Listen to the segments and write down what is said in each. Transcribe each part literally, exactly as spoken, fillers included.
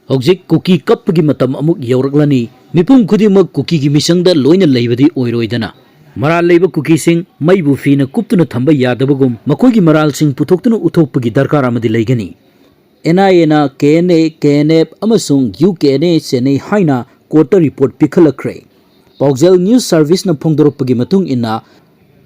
ꯍꯧꯖꯤꯛ ꯀꯨꯀꯤ ꯀꯞꯄꯒꯤ ꯃꯇꯝ ꯑꯃꯨꯛ ꯌꯧꯔꯛꯂꯅꯤ꯫ ꯃꯤꯄꯨꯝ ꯈꯨꯗꯤꯡꯃꯛ ꯀꯨꯀꯤꯒꯤ ꯃꯤꯆꯪꯗ ꯂꯣꯏꯅ ꯂꯩꯕꯗꯤ ꯑꯣꯏꯔꯣꯏꯗꯅ꯫ ꯃꯔꯥꯜ ꯂꯩꯕ ꯀꯨꯀꯤꯁꯤꯡ ꯃꯩꯕꯨ ꯐꯤꯅ ꯀꯨꯞꯇꯨꯅ ꯊꯝꯕ ꯌꯥꯗꯕꯒꯨꯝ, ꯃꯈꯣꯏꯒꯤ ꯃꯔꯥꯜꯁꯤꯡ ꯄꯨꯊꯣꯛꯇꯨꯅ ꯎꯠꯊꯣꯛꯄꯒꯤ ꯗꯔꯀꯥꯔ ꯑꯃꯗꯤ ꯂꯩꯒꯅꯤ꯫ ꯑꯦꯟ ꯑꯥꯏ ꯑꯦꯅ K N A, K N F ꯑꯃꯁꯨꯡ U K N A Chennai ꯍꯥꯏꯅ ꯀꯣꯔꯠꯇ ꯔꯤꯄꯣꯔꯠ ꯄꯤꯈꯠꯂꯛꯈ꯭ꯔꯦ꯫ ꯄꯥꯎꯖꯦꯜ ꯅ꯭ꯌꯨꯁ ꯁꯔꯚꯤꯁꯅ ꯐꯣꯡꯗꯣꯔꯛꯄꯒꯤ ꯃꯇꯨꯡ ꯏꯟꯅ,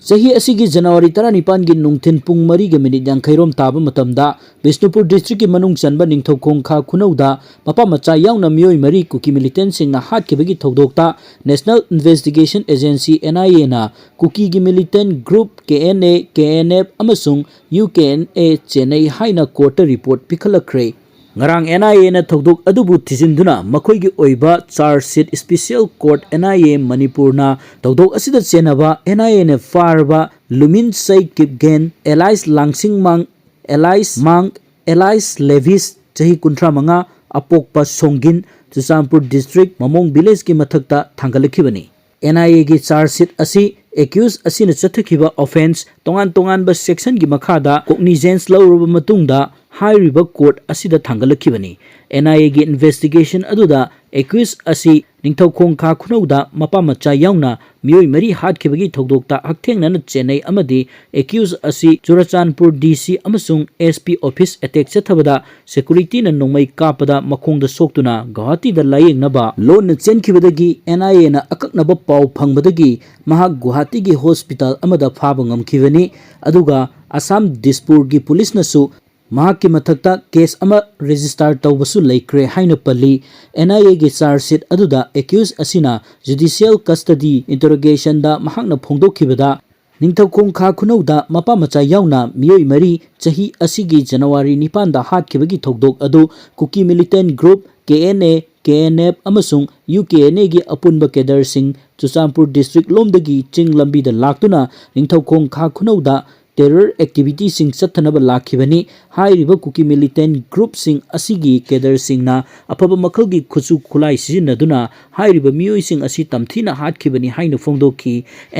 ꯆꯍꯤ ꯑꯁꯤꯒꯤ ꯖꯅꯋꯥꯔꯤ ꯇꯔꯥꯅꯤꯄꯥꯟꯒꯤ ꯅꯨꯡꯊꯤꯟ ꯄꯨꯡ ꯃꯔꯤꯒ ꯃꯤꯅꯤꯠ ꯌꯥꯡꯈꯩ ꯔꯣꯝ ꯇꯥꯕ ꯃꯇꯝꯗ, ꯕꯤꯁꯅꯨꯄꯨꯔ ꯗꯤꯁꯇ꯭ꯔꯤꯛꯀꯤ ꯃꯅꯨꯡ ꯆꯟꯕ ꯅꯤꯡꯊꯧꯈꯣꯡ ꯈꯥ ꯈꯨꯅꯧꯗ ꯃꯄꯥ ꯃꯆꯥ ꯌꯥꯎꯅ ꯃꯤꯑꯣꯏ ꯃꯔꯤ ꯀꯨꯀꯤ ꯃꯤꯂꯤꯇꯦꯟꯁꯤꯡꯅ ꯍꯥꯠꯈꯤꯕꯒꯤ ꯊꯧꯗꯣꯛꯇ National Investigation Agency, N I ꯑꯦꯅ ꯀꯨꯀꯤꯒꯤ militant group K N A, K N F ꯑꯃꯁꯨꯡ U K N A Chennai ꯍꯥꯏꯅ ꯀꯣꯔꯠꯇ ꯔꯤꯄꯣꯔꯠ ꯄꯤꯈꯠꯂꯛꯈ꯭ꯔꯦ꯫ ꯉꯔꯥꯡ ꯑꯦꯟ ꯑꯥꯏ ꯑꯦꯅ ꯊꯧꯗꯣꯛ ꯑꯗꯨꯕꯨ ꯊꯤꯖꯤꯟꯗꯨꯅ ꯃꯈꯣꯏꯒꯤ ꯑꯣꯏꯕ charge sheet, special court, N I A ꯃꯅꯤꯄꯨꯔꯅ ꯊꯧꯗꯣꯛ ꯑꯁꯤꯗ ꯆꯦꯟꯅꯕ ꯑꯦꯟ ꯑꯥꯏ ꯑꯦꯅ ꯐꯥꯔꯕ ꯂꯨꯃꯤꯟ ꯁꯩ ꯀꯤꯞꯒꯦꯟ, ꯑꯦꯂꯥꯏꯁ ꯂꯥꯡꯁꯤꯡꯃꯥꯡ, ꯑꯦꯂꯥꯏꯁ ꯃꯥꯡ, ꯑꯦꯂꯥꯏꯁ ꯂꯦꯚꯤꯁ, ꯆꯍꯤ ꯀꯨꯟꯊ꯭ꯔꯥ ꯃꯉꯥ, ꯑꯄꯣꯛꯄ ꯁꯣꯡꯒꯤꯟ, ꯆꯨꯔꯆꯥꯟꯄꯨꯔ ꯗꯤꯁꯇ꯭ꯔꯤꯛ ꯃꯃꯣꯡ ꯚꯤꯂꯦꯖꯀꯤ ꯃꯊꯛꯇ ꯊꯥꯡꯒꯠꯂꯛꯈꯤꯕꯅꯤ꯫ ꯑꯦꯟ ꯑꯥꯏ ꯑꯦꯒꯤ ꯆꯥꯔꯖ ꯁꯤꯠ ꯑꯁꯤ ꯑꯦꯀ꯭ꯌꯨꯁ ꯑꯁꯤꯅ ꯆꯠꯊꯈꯤꯕ ꯑꯣꯐꯦꯟꯁ ꯇꯣꯉꯥꯟ ꯇꯣꯉꯥꯟꯕ ꯁꯦꯛꯁꯟꯒꯤ ꯃꯈꯥꯗ ꯀꯣꯛꯅꯤꯖꯦꯟꯁ ꯂꯧꯔꯕ ꯃꯇꯨꯡꯗ ꯍꯥꯏꯔꯤꯕ ꯀꯣꯔꯠ ꯑꯁꯤꯗ ꯊꯥꯡꯒꯠꯂꯛꯈꯤꯕꯅꯤ꯫ ꯑꯦꯟ ꯑꯥꯏ ꯑꯦꯒꯤ ꯏꯟꯚꯦꯁꯇꯤꯒꯦꯁꯟ ꯑꯗꯨꯗ ꯑꯦꯀ꯭ꯌꯨꯁ ꯑꯁꯤ ꯅꯤꯡꯊꯧꯈꯣꯡ ꯈꯥ ꯈꯨꯅꯧꯗ ꯃꯄꯥ ꯃꯆꯥ ꯌꯥꯎꯅ ꯃꯤꯑꯣꯏ ꯃꯔꯤ ꯍꯥꯠꯈꯤꯕꯒꯤ ꯊꯧꯗꯣꯛꯇ ꯍꯛꯊꯦꯡꯅꯅ ꯆꯦꯟꯅꯩ ꯑꯃꯗꯤ ꯑꯦꯀ꯭ꯌꯨꯁ ꯑꯁꯤ ꯆꯨꯔꯆꯥꯟꯄꯨꯔ ꯗꯤ ꯁꯤ ꯑꯃꯁꯨꯡ ꯑꯦꯁ ꯄꯤ ꯑꯣꯐꯤꯁ ꯑꯦꯇꯦꯛ ꯆꯠꯊꯕꯗ ꯁꯦꯀ꯭ꯌꯨꯔꯤꯇꯤꯅ ꯅꯣꯡꯃꯩ ꯀꯥꯞꯄꯗ ꯃꯈꯣꯡꯗ ꯁꯣꯛꯇꯨꯅ ꯒꯧꯍꯥꯇꯤꯗ ꯂꯥꯌꯦꯡꯅꯕ ꯂꯣꯟꯅ ꯆꯦꯟꯈꯤꯕꯗꯒꯤ ꯑꯦꯟ ꯑꯥꯏ ꯑꯦꯅ ꯑꯀꯛꯅꯕ ꯄꯥꯎ ꯐꯪꯕꯗꯒꯤ ꯃꯍꯥꯛ ꯒꯨꯋꯥꯍꯥꯇꯤꯒꯤ ꯍꯣꯁꯄꯤꯇꯥꯜ ꯑꯃꯗ ꯐꯥꯕ ꯉꯝꯈꯤꯕꯅꯤ꯫ ꯑꯗꯨꯒ ꯑꯁꯥꯝ ꯗꯤꯁꯄꯨꯔꯒꯤ ꯄꯨꯂꯤꯁꯅꯁꯨ ꯃꯍꯥꯛꯀꯤ ꯃꯊꯛꯇ ꯀꯦꯁ ꯑꯃ ꯔꯦꯖꯤꯁꯇꯥꯔ ꯇꯧꯕꯁꯨ ꯂꯩꯈ꯭ꯔꯦ ꯍꯥꯏꯅ ꯄꯜꯂꯤ꯫ ꯑꯦꯟ ꯑꯥꯏ ꯑꯦꯒꯤ ꯆꯥꯔꯖ ꯁꯤꯠ ꯑꯗꯨꯗ ꯑꯦꯀ꯭ꯌꯨꯁ ꯑꯁꯤꯅ ꯖꯨꯗꯤꯁꯤꯌꯦꯜ ꯀꯁꯇꯗꯤ ꯏꯟꯇꯔꯣꯒꯦꯁꯟꯗ ꯃꯍꯥꯛꯅ ꯐꯣꯡꯗꯣꯛꯈꯤꯕꯗ, ꯅꯤꯡꯊꯧꯈꯣꯡ ꯈꯥ ꯈꯨꯅꯧꯗ ꯃꯄꯥ ꯃꯆꯥ ꯌꯥꯎꯅ ꯃꯤꯑꯣꯏ ꯃꯔꯤ ꯆꯍꯤ ꯑꯁꯤꯒꯤ ꯖꯅꯋꯥꯔꯤ ꯅꯤꯄꯥꯟꯗ ꯍꯥꯠꯈꯤꯕꯒꯤ ꯊꯧꯗꯣꯛ ꯑꯗꯨ Kuki militant group K N A, K N F ꯑꯃꯁꯨꯡ ꯌꯨ ꯀꯦ ꯑꯦꯟ ꯑꯦꯒꯤ ꯑꯄꯨꯟꯕ ꯀꯦꯗꯔꯁꯤꯡ ꯆꯨꯔꯆꯥꯟꯄꯨꯔ ꯗꯤꯁꯇ꯭ꯔꯤꯛ ꯂꯣꯝꯗꯒꯤ ꯆꯤꯡ ꯂꯝꯕꯤꯗ ꯂꯥꯛꯇꯨꯅ ꯅꯤꯡꯊꯧꯈꯣꯡ ꯈꯥ ꯈꯨꯅꯧꯗ terror activityꯁꯤꯡ ꯆꯠꯊꯅꯕ ꯂꯥꯛꯈꯤꯕꯅꯤ꯫ ꯍꯥꯏꯔꯤꯕ ꯀꯨꯀꯤ militant groupꯁꯤꯡ ꯑꯁꯤꯒꯤ cadreꯁꯤꯡꯅ ꯑꯐꯕ ꯃꯈꯜꯒꯤ ꯈꯨꯠꯁꯨ ꯈꯨꯠꯂꯥꯏ ꯁꯤꯖꯤꯟꯅꯗꯨꯅ ꯍꯥꯏꯔꯤꯕ ꯃꯤꯑꯣꯏꯁꯤꯡ ꯑꯁꯤ ꯇꯝꯊꯤꯅ ꯍꯥꯠꯈꯤꯕꯅꯤ ꯍꯥꯏꯅ ꯐꯣꯡꯗꯣꯛꯈꯤ꯫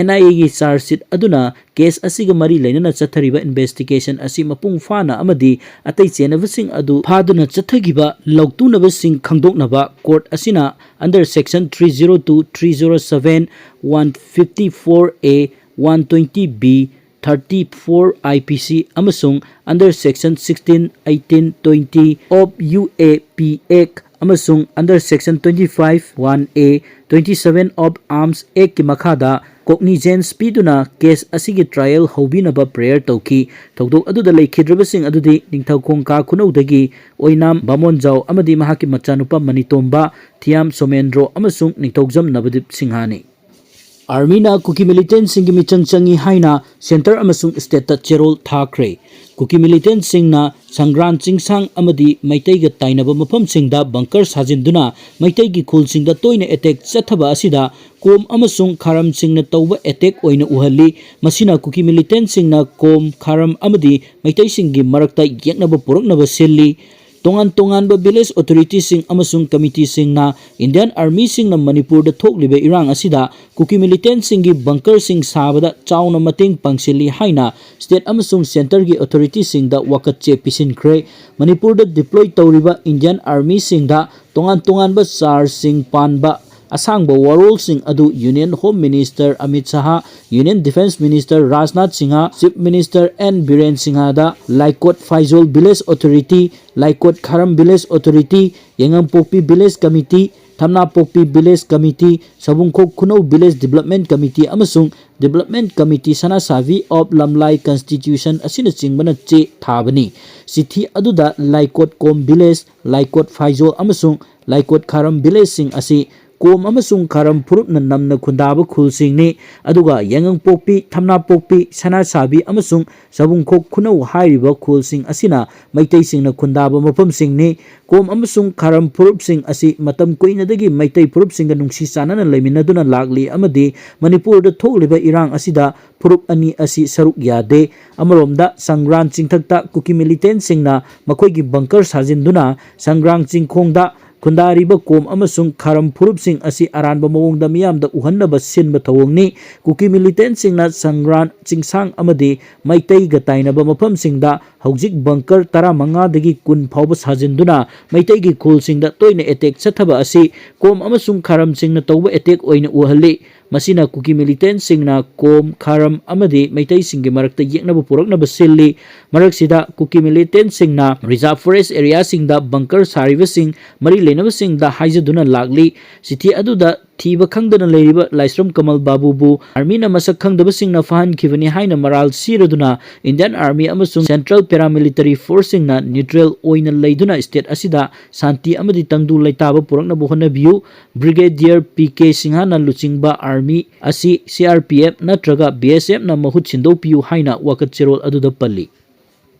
NIAꯒꯤ charge sheet ꯑꯗꯨꯅ case ꯑꯁꯤꯒ ꯃꯔꯤ ꯂꯩꯅꯅ ꯆꯠꯊꯔꯤꯕ investigation ꯑꯁꯤ ꯃꯄꯨꯡ ꯐꯥꯅ ꯑꯃꯗꯤ ꯑꯇꯩ ꯆꯦꯟꯅꯕꯁꯤꯡ ꯑꯗꯨ ꯐꯥꯗꯨꯅ ꯆꯠꯊꯈꯤꯕ ꯂꯧꯇꯨꯅꯕꯁꯤꯡ ꯈꯪꯗꯣꯛꯅꯕ court ꯑꯁꯤꯅ under section three zero two, three zero seven, one fifty-four A, one twenty B, thirty-four IPC ꯑꯃꯁꯨꯡ under section sixteen, eighteen, twenty of UAP Act ꯑꯃꯁꯨꯡ under section twenty-five one A, twenty-seven of Arms Actꯀꯤ ꯃꯈꯥꯗ cognizance ꯄꯤꯗꯨꯅ case ꯑꯁꯤꯒꯤ trial ꯍꯧꯕꯤꯅꯕ prayer ꯇꯧꯈꯤ꯫ ꯊꯧꯗꯣꯛ ꯑꯗꯨꯗ ꯂꯩꯈꯤꯗ꯭ꯔꯕꯁꯤꯡ ꯑꯗꯨꯗꯤ ꯅꯤꯡꯊꯧꯈꯣꯡ ꯀꯥ ꯈꯨꯅꯧꯗꯒꯤ ꯑꯣꯏꯅꯥꯝ ꯕꯥꯃꯣꯟꯖꯥꯎ ꯑꯃꯗꯤ ꯃꯍꯥꯛꯀꯤ ꯃꯆꯥꯅꯨꯄꯥ ꯃꯅꯤꯇꯣꯝꯕ, ꯊꯤꯌꯥꯝ ꯁꯣꯃꯦꯟꯗ꯭ꯔꯣ ꯑꯃꯁꯨꯡ ꯅꯤꯡꯊꯧꯖꯝ ꯅꯕꯗꯤꯞ ꯁꯤꯡꯍꯥꯅꯤ꯫ Armyꯅ ꯀꯨꯀꯤ militant ꯁꯤꯡꯒꯤ ꯃꯤꯆꯪ ꯆꯪꯏ ꯍꯥꯏꯅ centre ꯑꯃꯁꯨꯡ stateꯇ ꯆꯦꯔꯣꯜ ꯊꯥꯈ꯭ꯔꯦ꯫ ꯀꯨꯀꯤ militant ꯁꯤꯡꯅ ꯁꯪꯒ꯭ꯔꯥꯟ ꯆꯤꯡꯁꯥꯡ ꯑꯃꯗꯤ ꯃꯩꯇꯩꯒ ꯇꯥꯏꯅꯕ ꯃꯐꯝꯁꯤꯡꯗ bunker ꯁꯥꯖꯤꯟꯗꯨꯅ ꯃꯩꯇꯩꯒꯤ ꯈꯨꯜꯁꯤꯡꯗ ꯇꯣꯏꯅ attack ꯆꯠꯊꯕ ꯑꯁꯤꯗ ꯀꯣꯝ ꯑꯃꯁꯨꯡ ꯈꯥꯔꯝꯁꯤꯡꯅ ꯇꯧꯕ attack ꯑꯣꯏꯅ ꯎꯍꯜꯂꯤ꯫ ꯃꯁꯤꯅ ꯀꯨꯀꯤ militant ꯁꯤꯡꯅ ꯀꯣꯝ, ꯈꯥꯔꯝ ꯑꯃꯗꯤ ꯃꯩꯇꯩꯁꯤꯡꯒꯤ ꯃꯔꯛꯇ ꯌꯦꯛꯅꯕ ꯄꯨꯔꯛꯅꯕ ꯁꯤꯜꯂꯤ꯫ ꯇꯣꯉꯥꯟ ꯇꯣꯉꯥꯟꯕ village authorityꯁꯤꯡ ꯑꯃꯁꯨꯡ committeeꯁꯤꯡꯅ Indian Armyꯁꯤꯡꯅ ꯃꯅꯤꯄꯨꯔꯗ ꯊꯣꯛꯂꯤꯕ ꯏꯔꯥꯡ ꯑꯁꯤꯗ ꯀꯨꯀꯤ militantꯁꯤꯡꯒꯤ bunkerꯁꯤꯡ ꯁꯥꯕꯗ ꯆꯥꯎꯅ ꯃꯇꯦꯡ ꯄꯥꯡꯁꯤꯜꯂꯤ ꯍꯥꯏꯅ state ꯑꯃꯁꯨꯡ centreꯒꯤ authorityꯁꯤꯡꯗ ꯋꯥꯀꯠꯆꯦ ꯄꯤꯁꯤꯟꯈ꯭ꯔꯦ꯫ ꯃꯅꯤꯄꯨꯔꯗ deploy ꯇꯧꯔꯤꯕ Indian Armyꯁꯤꯡꯗ ꯇꯣꯉꯥꯟ ꯇꯣꯉꯥꯟꯕ chargeꯁꯤꯡ ꯄꯥꯟꯕ ꯑꯁꯥꯡꯕ ꯋꯥꯔꯣꯜꯁꯤꯡ ꯑꯗꯨ Union Home Minister Amit Shah, Union Defence Minister Rajnath Singh, Chief Minister N Biren ꯁꯤꯡꯍꯗ Laikot Phaijol village authority, Laikot Kharam village authority, Yengangpokpi village committee, Thamnapokpi village committee, Sabungkhok Khunou village development committee ꯑꯃꯁꯨꯡ development committee Sanasabi of Lamlai constitution ꯑꯁꯤꯅꯆꯤꯡꯕꯅ ꯆꯦ ꯊꯥꯕꯅꯤ꯫ ꯆꯤꯊꯤ ꯑꯗꯨꯗ ꯂꯥꯏꯀꯣꯠ ꯀꯣꯝ village, ꯂꯥꯏꯀꯣꯠ ꯐꯥꯏꯖꯣꯜ ꯑꯃꯁꯨꯡ ꯂꯥꯏꯀꯣꯠ ꯈꯥꯔꯝ villageꯁꯤꯡ ꯑꯁꯤ ꯀꯣꯝ ꯑꯃꯁꯨꯡ ꯈꯥꯔꯝ ꯐꯨꯔꯨꯞꯅ ꯅꯝꯅ ꯈꯨꯟꯗꯥꯕ ꯈꯨꯜꯁꯤꯡꯅꯤ꯫ ꯑꯗꯨꯒ ꯌꯥꯏꯉꯪꯄꯣꯛꯄꯤ, ꯊꯝꯅꯥꯄꯣꯛꯄꯤ, ꯁꯅꯥꯁꯥꯕꯤ ꯑꯃꯁꯨꯡ ꯁꯕꯨꯡꯈꯣꯛ ꯈꯨꯅꯧ ꯍꯥꯏꯔꯤꯕ ꯈꯨꯜꯁꯤꯡ ꯑꯁꯤꯅ ꯃꯩꯇꯩꯁꯤꯡꯅ ꯈꯨꯟꯗꯥꯕ ꯃꯐꯝꯁꯤꯡꯅꯤ꯫ ꯀꯣꯝ ꯑꯃꯁꯨꯡ ꯈꯥꯔꯝ ꯐꯨꯔꯨꯞꯁꯤꯡ ꯑꯁꯤ ꯃꯇꯝ ꯀꯨꯏꯅꯗꯒꯤ ꯃꯩꯇꯩ ꯐꯨꯔꯨꯞꯁꯤꯡꯒ ꯅꯨꯡꯁꯤ ꯆꯥꯟꯅꯅ ꯂꯩꯃꯤꯟꯅꯗꯨꯅ ꯂꯥꯛꯂꯤ ꯑꯃꯗꯤ ꯃꯅꯤꯄꯨꯔꯗ ꯊꯣꯛꯂꯤꯕ ꯏꯔꯥꯡ ꯑꯁꯤꯗ ꯐꯨꯔꯨꯞ ꯑꯅꯤ ꯑꯁꯤ ꯁꯔꯨꯛ ꯌꯥꯗꯦ꯫ ꯑꯃꯔꯣꯝꯗ ꯁꯪꯒ꯭ꯔꯥꯟ ꯆꯤꯡꯊꯛꯇ ꯀꯨꯀꯤ ꯃꯤꯂꯤꯇꯦꯟꯁꯤꯡꯅ ꯃꯈꯣꯏꯒꯤ ꯕꯪꯀꯔ ꯁꯥꯖꯤꯟꯗꯨꯅ ꯁꯪꯒ꯭ꯔꯥꯡ ꯆꯤꯡꯈꯣꯡꯗ ꯈꯨꯟꯗꯥꯔꯤꯕ ꯀꯣꯝ ꯑꯃꯁꯨꯡ ꯈꯥꯔꯝ ꯐꯨꯔꯨꯞꯁꯤꯡ ꯑꯁꯤ ꯑꯔꯥꯟꯕ ꯃꯑꯣꯡꯗ ꯃꯤꯌꯥꯝꯗ ꯎꯍꯟꯅꯕ ꯁꯤꯟꯕ ꯊꯧꯑꯣꯡꯅꯤ꯫ ꯀꯨꯀꯤ ꯃꯤꯂꯤꯇꯦꯟꯁꯤꯡꯅ ꯁꯪꯒ꯭ꯔꯥꯟ ꯆꯤꯡꯁꯥꯡ ꯑꯃꯗꯤ ꯃꯩꯇꯩꯒ ꯇꯥꯏꯅꯕ ꯃꯐꯝꯁꯤꯡꯗ ꯍꯧꯖꯤꯛ ꯕꯪꯀꯔ ꯇꯔꯥꯃꯉꯥꯗꯒꯤ ꯀꯨꯟ ꯐꯥꯎꯕ ꯁꯥꯖꯤꯟꯗꯨꯅ ꯃꯩꯇꯩꯒꯤ ꯈꯨꯜꯁꯤꯡꯗ ꯇꯣꯏꯅ ꯑꯦꯇꯦꯛ ꯆꯠꯊꯕ ꯑꯁꯤ ꯀꯣꯝ ꯑꯃꯁꯨꯡ ꯈꯥꯔꯝꯁꯤꯡꯅ ꯇꯧꯕ ꯑꯦꯇꯦꯛ ꯑꯣꯏꯅ ꯎꯍꯜꯂꯤ꯫ ꯃꯁꯤꯅ ꯀꯨꯀꯤ ꯃꯤꯂꯤꯇꯦꯟꯁꯤꯡꯅ ꯀꯣꯝ, ꯈꯥꯔꯝ ꯑꯃꯗꯤ ꯃꯩꯇꯩꯁꯤꯡꯒꯤ ꯃꯔꯛꯇ ꯌꯦꯛꯅꯕ ꯄꯨꯔꯛꯅꯕ ꯁꯤꯜꯂꯤ꯫ ꯃꯔꯛꯁꯤꯗ ꯀꯨꯀꯤ ꯃꯤꯂꯤꯇꯦꯟꯁꯤꯡꯅ ꯔꯤꯖꯥꯔꯚ ꯐꯣꯔꯦꯁ ꯑꯦꯔꯤꯌꯥꯁꯤꯡꯗ ꯕꯪꯀꯔ ꯁꯥꯔꯤꯕꯁꯤꯡ ꯃꯔꯤ ꯂꯩꯅꯕꯁꯤꯡꯗ ꯍꯥꯏꯖꯗꯨꯅ ꯂꯥꯛꯂꯤ꯫ ꯆꯤꯊꯤ ꯑꯗꯨꯗ ꯊꯤꯕ ꯈꯪꯗꯅ ꯂꯩꯔꯤꯕ ꯂꯥꯏꯁ꯭ꯔꯝ ꯀꯃꯜ ꯕꯥꯕꯨꯕꯨ ꯑꯥꯔꯃꯤꯅ ꯃꯁꯛ ꯈꯪꯗꯕꯁꯤꯡꯅ ꯐꯥꯍꯟꯈꯤꯕꯅꯤ ꯍꯥꯏꯅ ꯃꯔꯥꯜ ꯁꯤꯔꯗꯨꯅ ꯏꯟꯗꯤꯌꯟ ꯑꯥꯔꯃꯤ ꯑꯃꯁꯨꯡ ꯁꯦꯟꯇ꯭ꯔꯦꯜ ꯄꯦꯔꯥꯃꯤꯂꯤꯇꯔꯤ ꯐꯣꯔꯁꯁꯤꯡꯅ ꯅ꯭ꯌꯨꯇ꯭ꯔꯦꯜ ꯑꯣꯏꯅ ꯂꯩꯗꯨꯅ ꯁ꯭ꯇꯦꯠ ꯑꯁꯤꯗ ꯁꯥꯟꯇꯤ ꯑꯃꯗꯤ ꯇꯪꯗꯨ ꯂꯩꯇꯥꯕ ꯄꯨꯔꯛꯅꯕ ꯍꯣꯠꯅꯕꯤꯌꯨ꯫ ꯕ꯭ꯔꯤꯒꯦꯗꯤꯌꯔ ꯄꯤ ꯀꯦ ꯁꯤꯡꯍꯅ ꯂꯨꯆꯤꯡꯕ ꯑꯥꯔꯃꯤ ꯑꯁꯤ ꯁꯤ ꯑꯥꯔ ꯄꯤ ꯑꯦꯐ ꯅꯠꯇ꯭ꯔꯒ ꯕꯤ ꯑꯦꯁ ꯑꯦꯐꯅ ꯃꯍꯨꯠ ꯁꯤꯟꯗꯣꯛꯄꯤꯌꯨ ꯍꯥꯏꯅ ꯋꯥꯀꯠ ꯆꯦꯔꯣꯜ ꯑꯗꯨꯗ ꯄꯜꯂꯤ꯫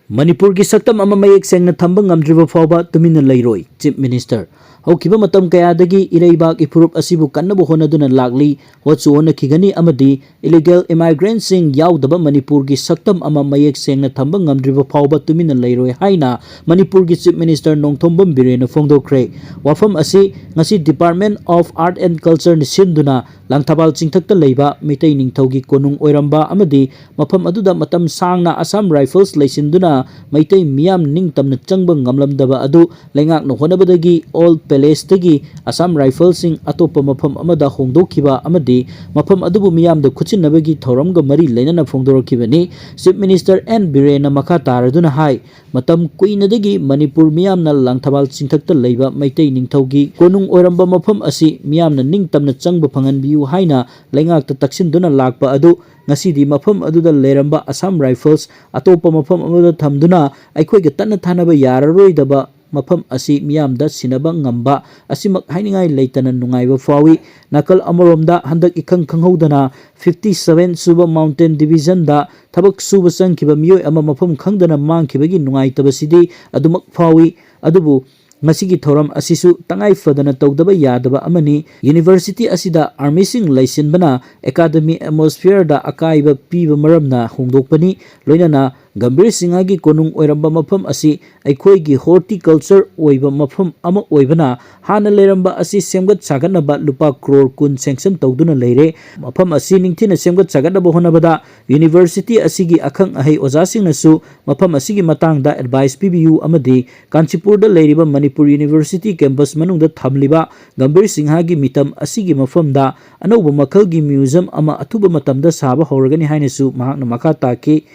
ꯃꯅꯤꯄꯨꯔꯒꯤ ꯁꯛꯇꯝ ꯑꯃ ꯃꯌꯦꯛ ꯁꯦꯡꯅ ꯊꯝꯕ ꯉꯝꯗ꯭ꯔꯤꯕ ꯐꯥꯎꯕ ꯇꯨꯃꯤꯟꯅ ꯂꯩꯔꯣꯏ, ꯆꯤꯐ ꯃꯤꯅꯤꯁꯇꯔ꯫ ꯍꯧꯈꯤꯕ ꯃꯇꯝ ꯀꯌꯥꯗꯒꯤ ꯏꯔꯩꯕꯥꯛ ꯏꯐꯨꯔꯨꯞ ꯑꯁꯤꯕꯨ ꯀꯟꯅꯕ ꯍꯣꯠꯅꯗꯨꯅ ꯂꯥꯛꯂꯤ, ꯍꯣꯠꯁꯨ ꯍꯣꯠꯅꯈꯤꯒꯅꯤ ꯑꯃꯗꯤ ꯏꯂꯤꯒꯦꯜ ꯏꯃꯥꯏꯒ꯭ꯔꯦꯟꯁꯤꯡ ꯌꯥꯎꯗꯕ ꯃꯅꯤꯄꯨꯔꯒꯤ ꯁꯛꯇꯝ ꯑꯃ ꯃꯌꯦꯛ ꯁꯦꯡꯅ ꯊꯝꯕ ꯉꯝꯗ꯭ꯔꯤꯕ ꯐꯥꯎꯕ ꯇꯨꯃꯤꯟꯅ ꯂꯩꯔꯣꯏ ꯍꯥꯏꯅ ꯃꯅꯤꯄꯨꯔꯒꯤ ꯆꯤꯐ ꯃꯤꯅꯤꯁꯇꯔ ꯅꯣꯡꯊꯣꯝꯕꯝ ꯕꯤꯔꯦꯟꯅ ꯐꯣꯡꯗꯣꯛꯈ꯭ꯔꯦ꯫ ꯋꯥꯐꯝ ꯑꯁꯤ ꯉꯁꯤ Department of Art and Cultureꯅ ꯁꯤꯟꯗꯨꯅ ꯂꯥꯡꯊꯕꯥꯜ ꯆꯤꯡꯊꯛꯇ ꯂꯩꯕ ꯃꯩꯇꯩ ꯅꯤꯡꯊꯧꯒꯤ ꯀꯣꯅꯨꯡ ꯑꯣꯏꯔꯝꯕ ꯑꯃꯗꯤ ꯃꯐꯝ ꯑꯗꯨꯗ ꯃꯇꯝ ꯁꯥꯡꯅ ꯑꯁꯥꯝ ꯔꯥꯏꯐꯜꯁ ꯂꯩꯁꯤꯟꯗꯨꯅ ꯃꯩꯇꯩ ꯃꯤꯌꯥꯝ ꯅꯤꯡꯇꯝꯅ ꯆꯪꯕ ꯉꯝꯂꯝꯗꯕ ꯑꯗꯨ ꯂꯩꯉꯥꯛꯅ ꯍꯣꯠꯅꯕꯗꯒꯤ ꯑꯣꯜ ꯄꯦꯂꯦꯁꯇꯒꯤ ꯑꯁꯥꯝ ꯔꯥꯏꯐꯜꯁꯤꯡ ꯑꯇꯣꯞꯄ ꯃꯐꯝ ꯑꯃꯗ ꯍꯣꯡꯗꯣꯛꯈꯤꯕ ꯑꯃꯗꯤ ꯃꯐꯝ ꯑꯗꯨꯕꯨ ꯃꯤꯌꯥꯝꯗ ꯈꯨꯠꯁꯤꯟꯅꯕꯒꯤ ꯊꯧꯔꯝꯒ ꯃꯔꯤ ꯂꯩꯅꯅ ꯐꯣꯡꯗꯣꯔꯛꯈꯤꯕꯅꯤ꯫ ꯆꯤꯐ ꯃꯤꯅꯤꯁꯇꯔ ꯑꯦꯟ ꯕꯤꯔꯦꯟꯅ ꯃꯈꯥ ꯇꯥꯔꯗꯨꯅ ꯍꯥꯏ, ꯃꯇꯝ ꯀꯨꯏꯅꯗꯒꯤ ꯃꯅꯤꯄꯨꯔ ꯃꯤꯌꯥꯝꯅ ꯂꯥꯡꯊꯕꯥꯜ ꯆꯤꯡꯊꯛꯇ ꯂꯩꯕ ꯃꯩꯇꯩ ꯅꯤꯡꯊꯧꯒꯤ ꯀꯣꯅꯨꯡ ꯑꯣꯏꯔꯝꯕ ꯃꯐꯝ ꯑꯁꯤ ꯃꯤꯌꯥꯝꯅ ꯅꯤꯡꯇꯝꯅ ꯆꯪꯕ ꯐꯪꯍꯟꯕꯤꯌꯨ ꯍꯥꯏꯅ ꯂꯩꯉꯥꯛꯇ ꯇꯛꯁꯤꯟꯗꯨꯅ ꯂꯥꯛꯄ ꯑꯗꯨ ꯉꯁꯤꯗꯤ ꯃꯐꯝ ꯑꯗꯨꯗ ꯂꯩꯔꯝꯕ ꯑꯁꯥꯝ ꯔꯥꯏꯐꯜꯁ ꯑꯇꯣꯞꯄ ꯃꯐꯝ ꯑꯃꯗ ꯊꯝꯗꯨꯅ ꯑꯩꯈꯣꯏꯒ ꯇꯠꯅ ꯊꯥꯅꯕ ꯌꯥꯔꯔꯣꯏꯗꯕ ꯃꯐꯝ ꯑꯁꯤ ꯃꯤꯌꯥꯝꯗ ꯁꯤꯟꯅꯕ ꯉꯝꯕ ꯑꯁꯤꯃꯛ ꯍꯥꯏꯅꯤꯡꯉꯥꯏ ꯂꯩꯇꯅ ꯅꯨꯡꯉꯥꯏꯕ ꯐꯥꯎꯏ꯫ ꯅꯥꯀꯜ ꯑꯃꯔꯣꯝꯗ ꯍꯟꯗꯛ ꯏꯈꯪ ꯈꯪꯍꯧꯗꯅ fifty seven ꯁꯨꯕ Mountain Divisionꯗ ꯊꯕꯛ ꯁꯨꯕ ꯆꯪꯈꯤꯕ ꯃꯤꯑꯣꯏ ꯑꯃ ꯃꯐꯝ ꯈꯪꯗꯅ ꯃꯥꯡꯈꯤꯕꯒꯤ ꯅꯨꯡꯉꯥꯏꯇꯕꯁꯤꯗꯤ ꯑꯗꯨꯃꯛ ꯐꯥꯎꯏ꯫ ꯑꯗꯨꯕꯨ ꯃꯁꯤꯒꯤ ꯊꯧꯔꯝ ꯑꯁꯤꯁꯨ ꯇꯉꯥꯏ ꯐꯗꯅ ꯇꯧꯗꯕ ꯌꯥꯗꯕ ꯑꯃꯅꯤ꯫ University ꯑꯁꯤꯗ armyꯁꯤꯡ ꯂꯩꯁꯤꯟꯕꯅ academy atmosphereꯗ ꯑꯀꯥꯏꯕ ꯄꯤꯕ ꯃꯔꯝꯅ ꯍꯣꯡꯗꯣꯛꯄꯅꯤ꯫ ꯂꯣꯏꯅꯅ ꯒꯝꯚꯤꯔ ꯁꯤꯡꯍꯒꯤ ꯀꯣꯅꯨꯡ ꯑꯣꯏꯔꯝꯕ ꯃꯐꯝ ꯑꯁꯤ ꯑꯩꯈꯣꯏꯒꯤ horticulture ꯑꯣꯏꯕ ꯃꯐꯝ ꯑꯃ ꯑꯣꯏꯕꯅ ꯍꯥꯟꯅ ꯂꯩꯔꯝꯕ ꯑꯁꯤ ꯁꯦꯝꯒꯠ ꯁꯥꯒꯠꯅꯕ ꯂꯨꯄꯥ ꯀ꯭ꯔꯣꯔ ꯀꯨꯟ sanction ꯇꯧꯗꯨꯅ ꯂꯩꯔꯦ꯫ ꯃꯐꯝ ꯑꯁꯤ ꯅꯤꯡꯊꯤꯅ ꯁꯦꯝꯒꯠ ꯁꯥꯒꯠꯅꯕ ꯍꯣꯠꯅꯕꯗ university ꯑꯁꯤꯒꯤ ꯑꯈꯪ ꯑꯍꯩ ꯑꯣꯖꯥꯁꯤꯡꯅꯁꯨ ꯃꯐꯝ ꯑꯁꯤꯒꯤ ꯃꯇꯥꯡꯗ advice ꯄꯤꯕꯤꯌꯨ ꯑꯃꯗꯤ ꯀꯥꯟꯆꯤꯄꯨꯔꯗ ꯂꯩꯔꯤꯕ ꯃꯅꯤꯄꯨꯔ University campus ꯃꯅꯨꯡꯗ ꯊꯝꯂꯤꯕ ꯒꯝꯚꯤꯔ ꯁꯤꯡꯍꯒꯤ ꯃꯤꯇꯝ ꯑꯁꯤꯒꯤ ꯃꯐꯝꯗ ꯑꯅꯧꯕ ꯃꯈꯜꯒꯤ museum ꯑꯃ ꯑꯊꯨꯕ ꯃꯇꯝꯗ ꯁꯥꯕ ꯍꯧꯔꯒꯅꯤ ꯍꯥꯏꯅꯁꯨ ꯃꯍꯥꯛꯅ ꯃꯈꯥ ꯇꯥꯈꯤ꯫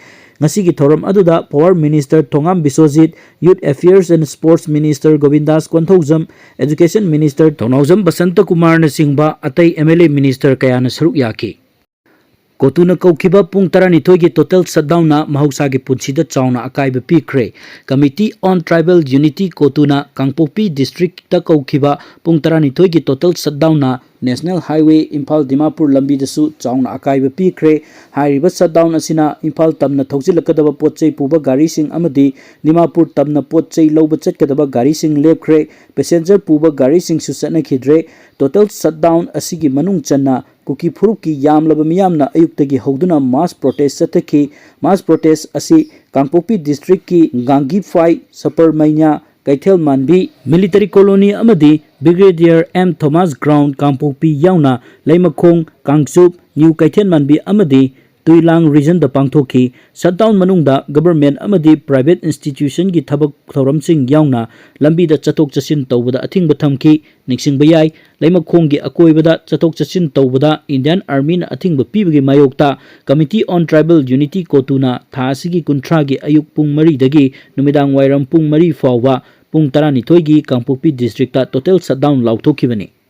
ꯉꯁꯤꯒꯤ ꯊꯧꯔꯝ ꯑꯗꯨꯗ Power Minister Thongam Biswajit, Youth Affairs and Sports Minister ꯒꯣꯕꯤꯟꯗꯥꯁ Konthoujam, Education Minister ꯊꯧꯅꯥꯎꯖꯝ ꯕꯁꯟꯇ ꯀꯨꯃꯥꯔꯅꯆꯤꯡꯕ ꯑꯇꯩ MLA minister ꯀꯌꯥꯅ ꯁꯔꯨꯛ ꯌꯥꯈꯤ꯫ ꯀꯣꯇꯨꯅ ꯀꯧꯈꯤꯕ ꯄꯨꯡ ꯇꯔꯥꯅꯤꯊꯣꯏꯒꯤ total shutdownꯅ ꯃꯍꯧꯁꯥꯒꯤ ꯄꯨꯟꯁꯤꯗ ꯆꯥꯎꯅ ꯑꯀꯥꯏꯕ ꯄꯤꯈ꯭ꯔꯦ꯫ Committee on Tribal Unity ꯀꯣꯇꯨꯅ ꯀꯥꯡꯄꯣꯛꯄꯤ districtꯇ ꯀꯧꯈꯤꯕ ꯄꯨꯡ ꯇꯔꯥꯅꯤꯊꯣꯏꯒꯤ total shutdownꯅ National Highway Imphal Dimapur ꯂꯝꯕꯤꯗꯁꯨ ꯆꯥꯎꯅ ꯑꯀꯥꯏꯕ ꯄꯤꯈ꯭ꯔꯦ꯫ ꯍꯥꯏꯔꯤꯕ shutdown ꯑꯁꯤꯅ ꯏꯝꯐꯥꯜ ꯇꯝꯅ ꯊꯧꯖꯤꯜꯂꯛꯀꯗꯕ ꯄꯣꯠ ꯆꯩ ꯄꯨꯕ ꯒꯥꯔꯤꯁꯤꯡ ꯑꯃꯗꯤ ꯗꯤꯃꯥꯄꯨꯔ ꯇꯝꯅ ꯄꯣꯠ ꯆꯩ ꯂꯧꯕ ꯆꯠꯀꯗꯕ ꯒꯥꯔꯤꯁꯤꯡ ꯂꯦꯞꯈ꯭ꯔꯦ꯫ Passenger ꯄꯨꯕ ꯒꯥꯔꯤꯁꯤꯡꯁꯨ ꯆꯠꯅꯈꯤꯗ꯭ꯔꯦ꯫ Total shutdown ꯑꯁꯤꯒꯤ ꯃꯅꯨꯡ ꯆꯟꯅ ꯀꯨꯀꯤ ꯐꯨꯔꯨꯞꯀꯤ ꯌꯥꯝꯂꯕ ꯃꯤꯌꯥꯝꯅ ꯑꯌꯨꯛꯇꯒꯤ ꯍꯧꯗꯨꯅ mass protest ꯆꯠꯊꯈꯤ꯫ Mass protest ꯑꯁꯤ ꯀꯥꯡꯄꯣꯛꯄꯤ districtꯀꯤ ꯒꯥꯡꯒꯤꯐꯥꯏ, ꯁꯄꯔꯃꯩꯅ꯭ꯌꯥ, ꯀꯩꯊꯦꯜ ꯃꯥꯟꯕꯤ, Military Colony ꯑꯃꯗꯤ Brigadier M Thomas Ground ꯀꯥꯡꯄꯣꯛꯄꯤ ꯌꯥꯎꯅ ꯂꯩꯃꯈꯣꯡ, ꯀꯥꯡꯆꯨꯞ, ꯅ꯭ꯌꯨ ꯀꯩꯊꯦꯜ ꯃꯥꯟꯕꯤ ꯑꯃꯗꯤ ꯇꯨꯏꯂꯥꯡ regionꯗ ꯄꯥꯡꯊꯣꯛꯈꯤ꯫ Shutdown ꯃꯅꯨꯡꯗ government ꯑꯃꯗꯤ private institutionꯒꯤ ꯊꯕꯛ ꯊꯧꯔꯝꯁꯤꯡ ꯌꯥꯎꯅ ꯂꯝꯕꯤꯗ ꯆꯠꯊꯣꯛ ꯆꯠꯁꯤꯟ ꯇꯧꯕꯗ ꯑꯊꯤꯡꯕ ꯊꯝꯈꯤ꯫ ꯅꯤꯡꯁꯤꯡꯕ ꯌꯥꯏ, ꯂꯩꯃꯈꯣꯡꯒꯤ ꯑꯀꯣꯏꯕꯗ ꯆꯠꯊꯣꯛ ꯆꯠꯁꯤꯟ ꯇꯧꯕꯗ Indian Armyꯅ ꯑꯊꯤꯡꯕ ꯄꯤꯕꯒꯤ ꯃꯥꯌꯣꯛꯇ Committee on Tribal Unity ꯀꯣꯇꯨꯅ ꯊꯥ ꯑꯁꯤꯒꯤ ꯀꯨꯟꯊ꯭ꯔꯥꯒꯤ ꯑꯌꯨꯛ ꯄꯨꯡ ꯃꯔꯤꯗꯒꯤ ꯅꯨꯃꯤꯗꯥꯡ ꯋꯥꯏꯔꯝ ꯄꯨꯡ ꯃꯔꯤ ꯐꯥꯎꯕ ꯄꯨꯡ ꯇꯔꯥꯅꯤꯊꯣꯏꯒꯤ ꯀꯥꯡꯄꯣꯛꯄꯤ districtꯇ total shutdown ꯂꯥꯎꯊꯣꯛꯈꯤꯕꯅꯤ꯫